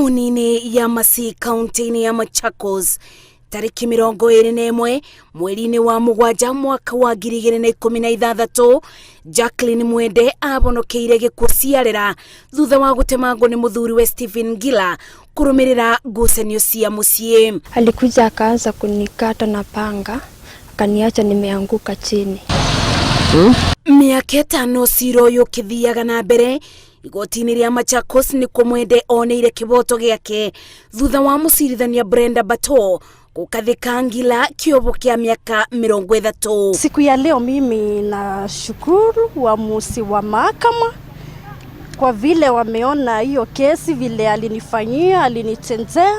Taũni-inĩ ya Masii kaunti-inĩ ya Machakos tarĩki 21 mweri-inĩ wa mũgwanja mwaka wa 2016, Jacqueline Mwende abonokeire gĩkuũ ciarera thutha wa gũtemangwo nĩ mũthuriwe Stephen Ngila kũrũmĩrĩra ngucanio cia mũciĩ. Alikuja akaanza kunikata na panga, akaniacha nimeanguka chini. Mĩaka 5 cira ũyũ ũkĩthiaga na mbere igoti-inĩ rĩa Machakos nĩkuo Mwende oneire kĩboto gĩake thutha wa mũcirithania Brenda Bato gũkathĩka Ngila kĩobo kĩa mĩaka 30. Siku ya leo mimi nashukuru uamuzi wa mahakama kwa vile wameona hiyo kesi vile alinifanyia, alinitendea.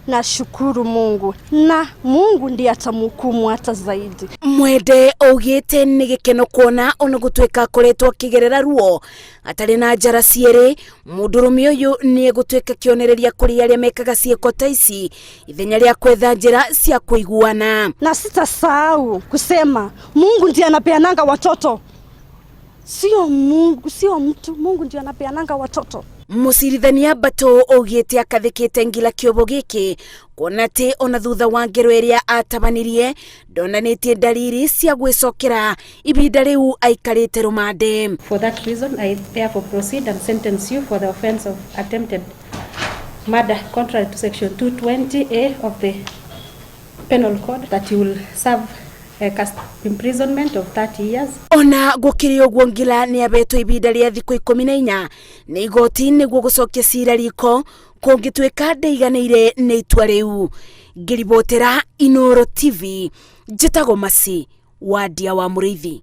Nashukuru Mungu na Mungu ndiye atamhukumu hata zaidi. Mwende augĩte nĩ gĩkeno kuona ona gũtuĩka akoretwo akĩgerera ruo atarĩ na njara cierĩ, mũndũrũme ũyũ nĩ egũtuĩka kĩonereria kũrĩ arĩa mekaga ciĩko ta ici ithenya rĩa kwetha njĩra cia kũiguana. Na sitasahau kusema Mungu ndiye anapeananga watoto, sio Mungu, sio mtu. Mungu ndiye anapeananga watoto. Mũcirithania Bato augĩte akathĩkĩte Ngila kĩobo gĩkĩ kuona atĩ ona thutha wa ngero ĩrĩa atabanirie ndonanĩtie ndariri cia gwĩcokera ibinda rĩu aikarĩte rũmande. For that reason, I therefore proceed and sentence you for the offense of attempted murder contrary to section 220A of the Penal Code, that you will serve a imprisonment of 30 years. Ona gũkĩrĩ ũguo, Ngila nĩ abetwo ibinda rĩa thikũ 14 nĩ igoti nĩguo gũcokia cira riko kũngĩtuĩka ndĩiganĩire nĩ itua rĩu. Ngĩribotera Inoro TV, njĩtagwo Masi Wandia wa Mũrĩithi.